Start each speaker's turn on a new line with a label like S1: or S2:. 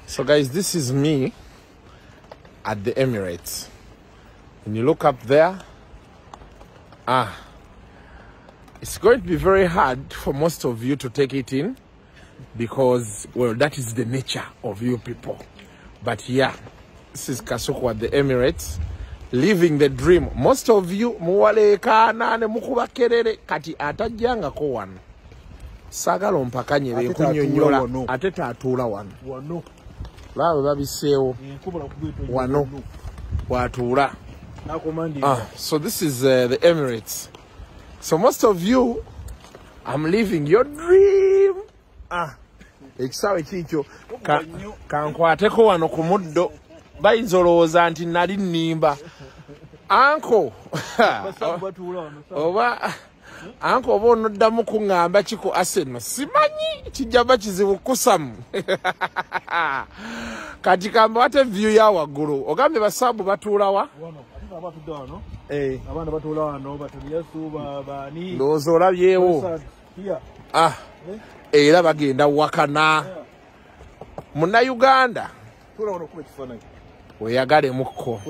S1: So guys, this is me at the Emirates. When you look up there, it's going to be very hard for most of you to take it in because, well, that is the nature of you people. But yeah, this is Kasuku at the Emirates, living the dream. Most of you, muwaleka nane mukuba kerere kati atajjanga ko wano. Sagalo mpakanye be kunyonyola ateta atula wano. Lawe babiseewo wano watula. So this is the Emirates. So most of you, I'm living your dream. Ekisawe chicho kankwateko wano ku muddo bayinza olowooza nti nali nnimba anko oba anko oba onoddamu kuŋŋamba kiku Arsenal simanyi kijjaba kizibu kusamu kati kamba wate view ya waggulu ogambye basabu batuula wa
S2: abana batuula wano batulyesu bani
S1: ndowooza olabyewo era bagenda wakana Munnayuganda weyagalemu ko